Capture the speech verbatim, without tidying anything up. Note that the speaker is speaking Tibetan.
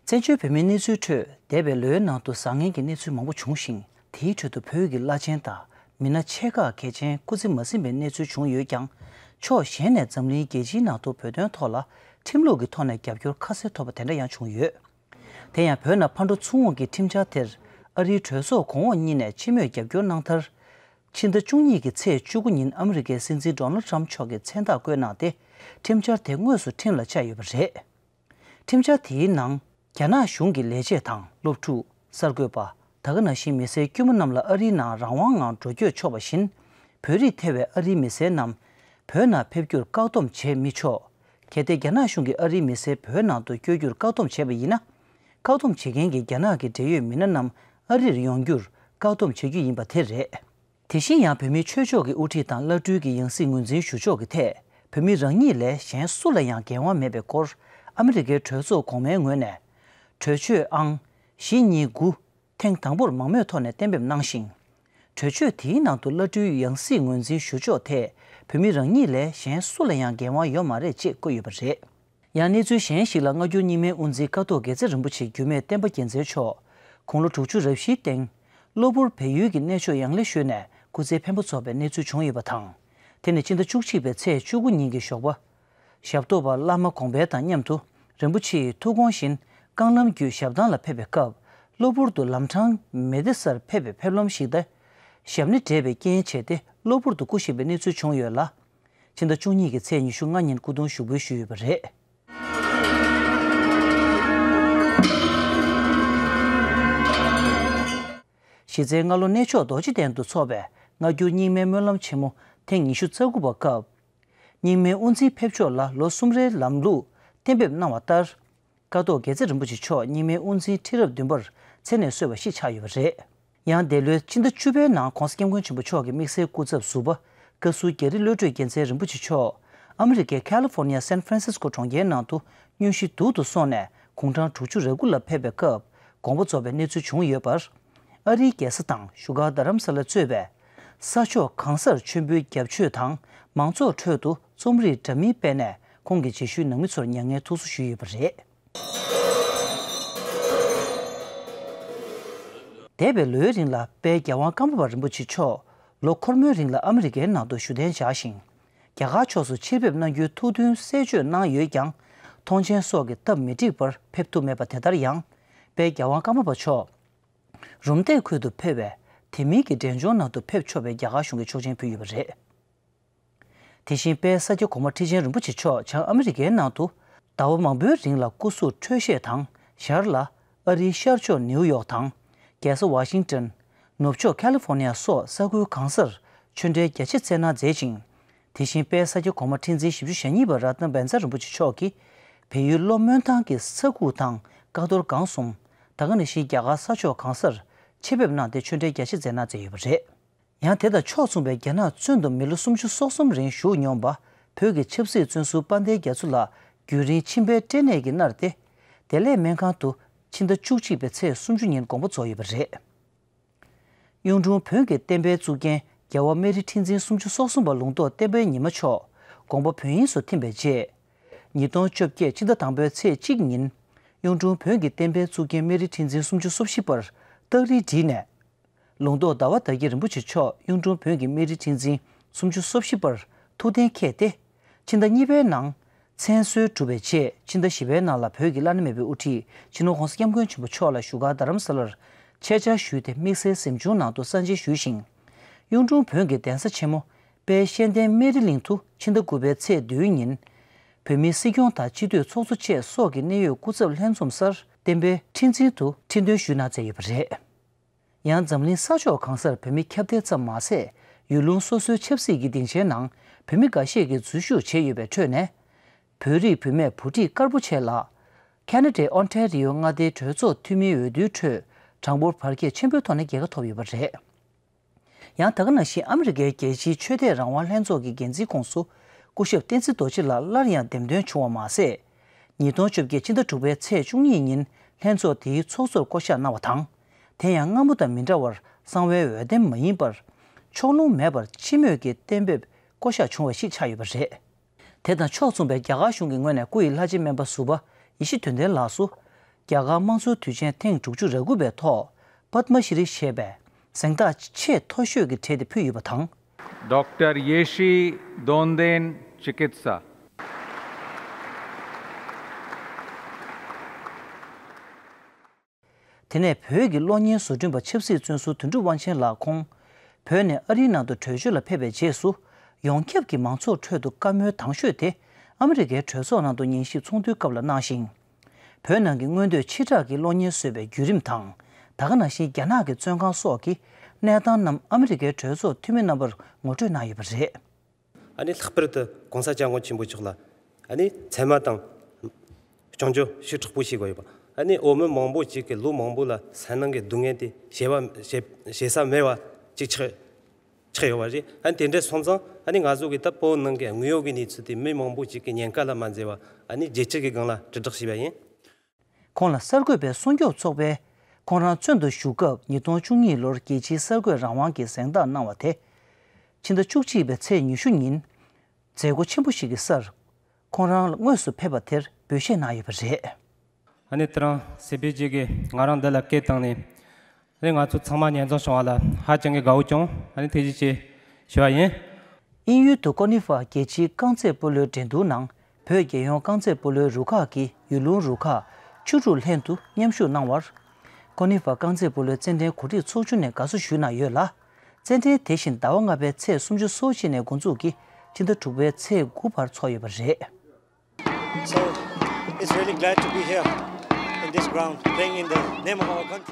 བཙན་བྱོལ་བོད་མིའི་གནས་ཚུལ་ཁྲོད་འདས་པའི་ལོའི་ནང་དུ་བཟང་ངན་གྱི་གནས་ཚུལ་མང་པོ་བྱུང་ཞིང་། དེའི་ཁྲོད་དུ་བོད་ཀྱི་བླ་ཆེན་དང་མི་སྣ་ཆེ་ཁག་གལ་ཆེན་སྐུ་ཚེ་མ་ཟིན་པའི་གནས་ཚུལ་བྱུང་ཡོད་ཀྱང་། ཕྱོགས་གཞན་ནས་འཛམ་གླིང་རྒྱལ་སྤྱིའི་ནང་དུ་བོད་དོན་ཐོག་ལ་ཁྲིམས་ལུགས་ཀྱི་ཐོག་ནས་རྒྱབ་སྐྱོར་ཁ་གསལ་ཐོབ་པ་དེ་འདྲ་ཡང་བྱུང་ཡོད། དེ་ཡང་བོད་ནང་ཕར་འགྲོ་ཚུར་འོང་གི་ཁྲིམས་འཆར་དེར་ཨ་རིའི་གྲོས་ཚོགས་གོང་འོག་གཉིས་ནས་སྤྱི་མོས་རྒྱབ་སྐྱོར་གནང་མཐར། ཕྱི་ཟླ་བཅུ་གཉིས་ཀྱི་ཚེས་བཅུ་དགུ་ཉིན་ཨ་མི་རི་ཀའི་སྲིད་འཛིན་ཌོ་ནལ་ཊམ་མཆོག་གིས་མཚན་རྟགས་བཀོད་གནང་སྟེ། ཁྲིམས་འཆར་དེ་དངོས་སུ་ཁྲིམས་ལ་བཅའ་ཡོད་པ་རེད། ཁྲིམས་འཆར་དེའི་ནང་། རྒྱ་ནག་གཞུང་གི་ལས་བྱེད་དང་སློབ་ཕྲུག་གསར་འགོད་པ། ད་ག་ནང་བཞིན་མི་སེར་དཀྱུས་མ་རྣམས་ལ་ཨ་རིའི་ནང་རང་དབང་ངང་འགྲོ་སྐྱོད་ཆོག་པ་བཞིན། བོད་རིགས་ཐེ་བའི་ཨ་རིའི་མི་སེར་རྣམས་བོད་ནང་ཕེབས་རྒྱུར་བཀག་སྡོམ་བྱེད་མི་ཆོག་གལ་ཏེ་རྒྱ་ནག་གཞུང་གིས་ཨ་རིའི་མི་སེར་བོད་ནང་དུ་བསྐྱོད་རྒྱུར་བཀག་སྡོམ་བྱས་པ་ཡིན་ན། བཀག་སྡོམ་བྱེད་མཁན་གྱི་རྒྱ་ནག་གི་འབྲེལ་ཡོད་མི་སྣ་རྣམས་ཨ་རིར་ཡོང་རྒྱུར་བཀག་སྡོམ་བྱེད་རྒྱུ་ཡིན་པ་དེ་རེད། དེ་བཞིན་ཡང་བོད་མིའི་ཆོས་ཕྱོགས་ཀྱི་དབུ་ཁྲིད་དང་བླ་སྤྲུལ་གྱི་ཡང་སྲིད་ངོས་འཛིན་ཞུ་ཕྱོགས་ཀྱི་ཐད། བོད་མི་རང་ཉིད་ལས་གཞན་སུ་ལ་ཡང་འགན་དབང་མེད་པའི་སྐོར། ཨ་མི་རི་ཀའི་གྲོས་ཚོགས་གོང་མའི་ངོས་ནས། གྲོས་ཆོད་ཨང་བཞི་གཉིས་དགུ་ཐེངས་དང་པོར་མང་མོས་ཐོག་ནས་གཏན་འབེབས་གནང་ཞིང་། གྲོས་ཆོད་དེའི་ནང་དུ་བླ་སྤྲུལ་ཡང་སྲིད་ངོས་འཛིན་ཞུ་ཕྱོགས་ཐད། བོད་མི་རང་ཉིད་ལས་གཞན་སུ་ལ་ཡང་འགན་དབང་ཡོད་མ་རེད་ཅེས་བཀོད་ཡོད་པ་རེད། ཡང་གནས་ཚུལ་གཞན་ཞིག་ལ། སྔ་འགྱུར་རྙིང་མའི་དབུ་འཛིན་ཀཿཐོག་རྒྱལ་མཚན་རིན་པོ་ཆེ་རྒྱུད་སྨད་བསྟན་པ་རྒྱལ་མཚན་མཆོག་དགུང་ལོ་དྲུག་ཅུ་རབ་བཞིའི་སྟེང་། གློ་བུར་བལ་ཡུལ་གྱི་གནས་མཆོག་ཡང་ལེ་ཤོད་ནས་སྐུ་ཚེའི་འཕེན་པ་རྫོགས་པའི་གནས་ཚུལ་བྱུང་ཡོད་པ་དང་། དེ་ནི་སྤྱི་ཟླ་བཅུ་གཅིག་པའི་ཚེས་བཅུ་དགུ་ཉིན་གྱི་ཞོགས་པ། ཞབས་ཏོག་པ་བླ་མ་གོང་འཕེལ་དང་མཉམ་དུ་རིན་པོ་ཆེའི་ཐུགས་དགོངས་བཞིན་རྐང་ལམ་བརྒྱུད་ཞབས་ཐང་ལ་ཕེབས་པའི་སྐབས། གློ་བུར་དུ་ལམ་འཕྲང་མེ་བདེ་སར་ཕེབས་པའི་ཕེབས་ལམ་ཞིག་ཏུ། ཞབས་ནི་བྲེགས་པའི་རྐྱེན་བྱས་ཏེ་གློ་བུར་དུ་སྐུ་གཤེགས་པའི་གནས་ཚུལ་བྱུང་ཡོད་ལ། ཕྱི་ཟླ་བཅུ་གཉིས་ཀྱི་ཚེས་ཉི་ཤུ་ལྔ་ཉིན་སྐུ་གདུང་ཞུགས་འབུལ་ཞུས་ཡོད་པ་རེད། གཞི་རྩའི་སྔ་ལོ་གནས་མཆོག་རྡོ་རྗེ་གདན་དུ་འཚོགས་པའི་སྔ་འགྱུར་རྙིང་མའི་སྨོན་ལམ་ཆེན་མོ་ཐེངས་ཉི་ཤུ་རྩ་དགུ་པ་སྐབས། རྙིང་མའི་དབུ་འཛིན་ཕེབས་ཕྱོགས་ལ་ལོ་གསུམ་རེའི་ལམ་ལུགས་གཏན་འབེབས་གནང་བ་ལྟར། ཀཿཐོག་རྒྱལ་མཚན་རིན་པོ་ཆེ་མཆོག་རྙིང་མའི་དབུ་འཛིན་ཁྲི་རབས་བདུན་པར་མཚན་གནས་གསོལ་བ་ཞིག་ཆགས་ཡོད་པ་རེད། ཡང་འདས་ལོའི་ཕྱི་ཟླ་བཅུ་པའི་ནང་༧གོང་ས་༧སྐྱབས་མགོན་ཆེན་པོ་མཆོག་གི་དམིགས་བསལ་སྐུ་ཚབ་ཟུར་པ་བཀའ་ཟུར་རྒྱ་རི་བློ་གྲོས་རྒྱལ་མཚན་རིན་པོ་ཆེ་མཆོག་ཨ་མི་རི་ཀའི་ཁ་ལི་ཧྥོར་ནི་ཡ་སན་ཧྥ་རན་སིས་ཀོ་གྲོང་ཁྱེར་ནང་དུ་སྙུན་གཞི་སྡུག་ཏུ་སོང་ནས་དགུང་གྲངས་དྲུག་ཅུ་རེ་དགུ་ལ་ཕེབས་པའི་སྐབས་དགོངས་པ་རྫོགས་པའི་གནས་ཚུལ་བྱུང་ཡོད་པར། ཨ་རིའི་རྒྱལ་ས་དང་བཞུགས་སྒར་རྡ་རམ་ས་ལ་གཙོས་པའི་ས་ཕྱོགས་གང་སར་མཆོད་འབུལ་རྒྱབ་མཆོད་དང་མང་ཚོགས་ཁྲོད་དུ་རྩོམ་རིག་འདྲ་མིན་སྤེལ་ནས་ཁོང་གི་རྗེས་ཤུལ་ནང་མི་ཚོར་མྱ་ངན་ཐུགས་གསོ་ཞུས་ཡོད་པ་རེད། འདས་པའི་ལོའི་རིང་ལ་དཔལ་རྒྱལ་དབང་ཀརྨ་པ་རིན་པོ་ཆེ་མཆོག་ལོ་འཁོར་མོའི་རིང་ལ་ཨ་མི་རི་ཀའི་ནང་དུ་བཞུགས་གདན་འཇགས་ཤིང་། རྒྱ་གར་ཕྱོགས་སུ་ཕྱིར་ཕེབས་གནང་རྒྱུའི་ཐུགས་འདུན་གསལ་བརྗོད་གནང་ཡོད་ཀྱང་། ཐོངས་མཆན་སོགས་ཀྱི་སྟབས་མི་འགྲིག་པར་ཕེབས་ཐུབ་མེད་པ་དེ་ལྟར་ཡང་། དཔལ་རྒྱལ་དབང་ཀརྨ་པ་མཆོག་རུམ་བཏེག་ཁུལ་དུ་ཕེབས་པའི་དེ་མིན་གྱི་འབྲས་ལྗོངས་ནང་དུ་ཕེབས་ཆོག་པའི་རྒྱ་གར་གཞུང་གིས་ཆོག་མཆན་ཕུལ་ཡོད་པ་རེད། དེ་བཞིན་དཔལ་ས་སྐྱ་གོང་མ་ཁྲི་ཆེན་རིན་པོ་ཆེ་མཆོག་བྱང་ཨ་མི་རི་ཀའི་ནང་དུ་ཟླ་བ་མང་པོའི་རིང་ལ་སྐུ་གཟུགས་འཕྲོད་བཞེས་དང་ཞར་ལ་ཨ་རིའི་ཤར་ཕྱོགས་ནེའུ་ཡོག་དང་རྒྱལ་ས་ཝ་ཤིང་ཏོན། ནུབ་ཕྱོགས་ཁ་ལི་ཧྥོར་ནི་ཡ་སོགས་ས་ཁུལ་གང་སར་ཆོས་འབྲེལ་རྒྱ་ཆེ་བསྩལ་གནང་མཛད་ཅིང་། དེ་བཞིན་དཔལ་ས་སྐྱ་གོང་མ་ཁྲི་འཛིན་བཞི་བཅུ་ཞེ་གཉིས་པ་རཏྣ་བཛྲ་རིན་པོ་ཆེ་མཆོག་གིས་བལ་ཡུལ་གློ་སྨོན་ཐང་གི་ས་ཁུག་དང་ཀ་རྡོར་སྒང་གསུམ། ད་ག་ནང་བཞིན་རྒྱ་གར་ས་ཕྱོགས་གང་སར་ཆེད་ཕེབས་གནང་སྟེ་ཆོས་འབྲེལ་རྒྱ་ཆེ་མཛད་གནང་མཛད་ཡོད་པ་རེད། ཡང་དེ་དང་ཕྱོགས་མཚུངས་པའི་རྒྱ་ནག་བཙོན་དུ་མི་ལོ་སུམ་ཅུ་སོ་གསུམ་རིང་བཞུགས་མྱོང་བ་བོད་ཀྱི་ཆབ་སྲིད་བཙོན་ཟུར་དཔལ་ལྡན་རྒྱ་མཚོ་ལགས་རྒྱུན་རིང་མཆིན་པའི་སྐྲན་ནད་ཀྱིས་མནར་ཏེ། བདེ་ལེགས་སྨན་ཁང་དུ་ཕྱི་ཟླ་བཅུ་གཅིག་པའི་ཚེས་སུམ་ཅུ་ཉིན་དགོངས་པ་རྫོགས་ཡོད་པ་རེད། གཡུང་དྲུང་བོན་གྱི་བསྟན་པའི་གཙུག་རྒྱན་རྒྱལ་བ་སྨན་རི་ཁྲི་འཛིན་སུམ་ཅུ་སོ་གསུམ་པ་ལུང་རྟོགས་བསྟན་པའི་ཉི་མ་མཆོག་དགོངས་པ་བོན་དབྱིངས་སུ་ཐིམ་པའི་རྗེས། ཉིས་སྟོང་བཅོ་བརྒྱད་སྤྱི་ཟླ་དང་པོའི་ཚེས་གཅིག་ཉིན། གཡུང་དྲུང་བོན་གྱི་བསྟན་པའི་གཙུག་རྒྱན་སྨན་རི་ཁྲི་འཛིན་སུམ་ཅུ་སོ་བཞི་པར་སྟག་རིས་བསྒྲིགས་ནས། ལུང་རྟོགས་ཟླ་བ་དར་རྒྱས་རིན་པོ་ཆེ་མཆོག་གཡུང་དྲུང་བོན་གྱི་སྨན་རི་ཁྲི་འཛིན་སུམ་ཅུ་སོ་བཞི་པར་ཐུགས་གཏན་འཁེལ་ཏེ། ཕྱི་ཟླ་གཉིས་པའི་ནང་མཚན་གསོལ་གྲུབ་པའི་རྗེས་ཕྱི་ཟླ་བཞི་པའི་ནང་ལ་བོད་ཀྱི་བླ་ན་མེད་པའི་དབུ་ཁྲིད་སྤྱི་ནོར་༧གོང་ས་༧སྐྱབས་མགོན་ཆེན་པོ་མཆོག་ལ་བཞུགས་སྒར་རྡ་རམ་ས་ལར་ཆེད་བཅར་ཞུས་ཏེ་དམིགས་བསལ་གཟིམ་ཆུང་ནང་དུ་གསན་མཇལ་ཞུས་ཤིང་། གཡུང་དྲུང་བོན་གྱི་གདན་ས་ཆེན་མོ་དཔལ་གཤེན་བསྟན་སྨན་རི་གླིང་དུ་ཕྱི་ཟླ་དགུ་པའི་ཚེས་བདུན་ཉིན། བོད་མིའི་སྲིད་སྐྱོང་དང་སྤྱི་འཐུས་ཚོགས་གཙོ་བཅས་སོགས་ཀྱི་གནད་ཡོད་སྐུ་ཚབ་ལྷན་འཛོམས་སར་བསྟན་པའི་ཁྲི་འཛིན་དུ་ཁྲི་འདོན་ཞུས་གནང་མཛད་ཡོད་པ་རེད། ཡང་འཛམ་གླིང་ས་ཕྱོགས་གང་སར་བོད་མི་ཁྱབ་གདལ་ཙམ་མ་ཟད། ཡུལ་ལུང་སོ་སོའི་ཆབ་སྲིད་ཀྱི་སྡིངས་ཆའི་ནང་བོད་མི་འགའ་ཤས་ཀྱིས་འཛུལ་ཞུགས་བྱས་ཡོད་པའི་ཁྲོད་ནས། བོད་རིགས་བུད་མེད་བུ་ཁྲིད་དཀར་པོ་ཆེ་ལགས། ཁ་ན་ཌའི་ཨོན་ཊ་རི་ཡོ་མངའ་སྡེའི་གྲོས་ཚོགས་འཐུས་མིའི་འོས་བསྡུའི་ཁྲོད་གྲངས་འབོར་བར་ཁྱད་ཆེན་པོའི་ཐོག་ནས་རྒྱལ་ཁ་ཐོབ་ཡོད་པ་རེད། ཡང་ད་ག་ནང་བཞིན་ཨ་མི་རི་ཀའི་རྒྱལ་སྤྱིའི་ཆོས་དད་རང་དབང་ལྷན་ཚོགས་ཀྱི་འགན་འཛིན་ཁོངས་སུ་སྐུ་ཞབས་བསྟན་འཛིན་རྡོ་རྗེ་ལགས་སླར་ཡང་འདེམས་ཐོན་བྱུང་བ་མ་ཟད། ཉིས་སྟོང་བཅོ་བརྒྱད་སྤྱི་ཟླ་དྲུག་པའི་ཚེས་བཅུ་གཉིས་ཉིན་ལྷན་ཚོགས་དེའི་ཚོགས་གཙོར་བསྐོ་གཞག་གནང་བ་དང་། དེ་ཡང་སྔ་མོ་དང་མི་འདྲ་བར་གསང་བའི་འོས་འདེམས་མ་ཡིན་པར། ཕྱོགས་ལྷུང་མེད་པར་སྤྱི་མོས་ཀྱིས་གཏན་འབེབས་བསྐོ་གཞག་བྱུང་བ་ཞིག་ཆགས་ཡོད་པ་རེད། དེ་དང་ཕྱོགས་མཚུངས་པའི་རྒྱ་གར་གཞུང་གི་ངོས་ནས་སྐུ་ཡི་ལྷ་རྗེ་སྨན་པ་ཟུར་པ་ཡེ་ཤེས་དོན་ལྡན་ལགས་སུ། རྒྱ་གར་དམངས་གཙོའི་དུས་ཆེན་ཐེངས་དྲུག་ཅུ་རེ་དགུ་པའི་ཐོག་པདྨ་ཤྲི་ཞེས་པའི་གཟེངས་རྟགས་ཆེས་མཐོ་ཤོས་ཀྱི་གྲས་དེ་ཕུལ་ཡོད་པ་དང་། Doctor Yeshi Donden Chikitsa། དེ་ནས་བོད་ཀྱི་གློག་བརྙན་བཟོ་སྐྲུན་པ་ཆབ་སྲིད་བཙོན་ཟུར་དོན་གྲུབ་དབང་ཆེན་ལགས་ཁོང་། བོད་ནས་ཨ་རིའི་ནང་དུ་བྲོས་བྱོལ་ལ་ཕེབས་པའི་རྗེས་སུ། ཡོངས་ཁྱབ་ཀྱི་མང་ཚོགས་ཁྲོད་དུ་བཀའ་མོལ་དང་ཤོས་དེ་ཨ་མི་རི་ཀའི་གྲོས་ཚོགས་ནང་དུ་ཉན་ཞིབ་ཚོགས་འདུའི་སྐབས་ལ་གནང་ཞིང་། བོད་ནང་གི་མངོན་འདོད་ཆེ་དྲགས་ཀྱི་གློག་བརྙན་བཟོས་པའི་བརྒྱུད་རིམ་དང་། ད་ག་ནང་བཞིན་རྒྱ་ནག་གི་བཙོན་ཁང་སོགས་ཀྱི་གནས་སྟངས་རྣམས་ཨ་མི་རི་ཀའི་གྲོས་ཚོགས་འཐུས་མི་རྣམ་པར་ངོ་སྤྲོད་གནང་ཡོད་པ་རེད། ཨ་ནི་ལྷག་པར་དུ་༸གོང་ས་༸སྐྱབས་མགོན་ཆེན་པོ་མཆོག་ལ་ཨ་ནི་མཚན་སྨད་དང་སྐྱོན་བརྗོད་ཞེ་དྲག་པོ་བྱེད་དགོས་ཡོད་པ། ཨ་ནི་འོས་མི་མང་པོ་ཅིག་གིས་ལོ་མང་པོ་ལ་སེམས་ནང་གི་སྡུག་བསྔལ་དེ་བྱེད་པ་བྱེད་བྱེད་ས་མེད་པ་ཅིག་ཆགས་ཆགས་ཡོད་པ་རེད། ཨ་ནི་དེ་འདྲ་སོང་ཙང་ཨ་ནི་ང་ཚོ་གི་ད་བོད་ནང་གི་དངོས་ཡོད་ཀྱི་གནས་ཚུལ་དེ་མི་མང་པོ་ཅིག་གིས་ཉེན་ཁ་ལ་མ་འཛེམས་པ་ཨ་ནི་རྒྱལ་སྤྱི་གི་སྒང་ལ་དྲིལ་བསྒྲགས་བྱས་པ་ཡིན། ཁོང་ལ་གསར་འགོད་པའི་སྲུང་སྐྱོབ་ཚོགས་པས་ཁོང་རང་བཙོན་དུ་བཞུགས་སྐབས་ཉིས་སྟོང་བཅུ་གཉིས་ལོར་རྒྱལ་སྤྱིའི་གསར་འགོད་རང་དབང་གི་གཟེངས་རྟགས་གནང་བ་དེ། ཕྱི་ཟླ་བཅུ་གཅིག་པའི་ཚེས་ཉི་ཤུ་ཉིན། མཛད་སྒོ་ཆེན་པོ་ཞིག་གི་སར། ཁོང་རང་དངོས་སུ་ཕེབས་པ་དེར་འབུལ་བཞེས་གནང་ཡོད་པ་རེད། ཨ་ནི་དེ་རིང་སྲིད་པའི་རྗེས་ཀྱིས་ང་རང་འདི་ལ་སྐད་བཏང་ནས། ཨ་ནི་ང་ཚོ་ཚང་མ་ཉེན་རྫོང་བྱུང་བ་ལ་ཧ་ཅང་གི་དགའ་བོ་བྱུང་། ཨ་ནི་ཐུགས་རྗེ་ཆེ་ཞུ་བ་ཡིན། དབྱིན་ཡུལ་དུ་ཀོ་ནི་ཧྥ་རྒྱལ་སྤྱིའི་རྐང་རྩེད་སྤོ་ལོའི་འགྲན་བསྡུར་ནང་བོད་རྒྱལ་ཡོངས་རྐང་རྩེད་སྤོ་ལོའི་རུ་ཁག་གིས་ཡུལ་ལུང་རུ་ཁག་བཅུ་དྲུག་ལྷན་དུ་མཉམ་ཞུགས་གནང་བར། ཀོ་ནི་ཧྥ་རྐང་རྩེད་སྤོ་ལོའི་རྩེད་འགྲན་གོ་སྒྲིག་ཚོགས་ཆུང་ནས་དགའ་བསུ་ཞུས་གནང་ཡོད་ལ། རྩེད་འགྲན་དེ་བཞིན་ཟླ་བ་ལྔ་པའི་ཚེས་སུམ་ཅུ་སོ་གཅིག་ནས་འགོ་འཛུགས་ཀྱིས་ཕྱི་ཟླ་དྲུག་པའི་ཚེས་དགུ་བར་འཚོགས་ཡོད་པ་རེད། So, it's really glad to be here in this ground, playing in the name of our country.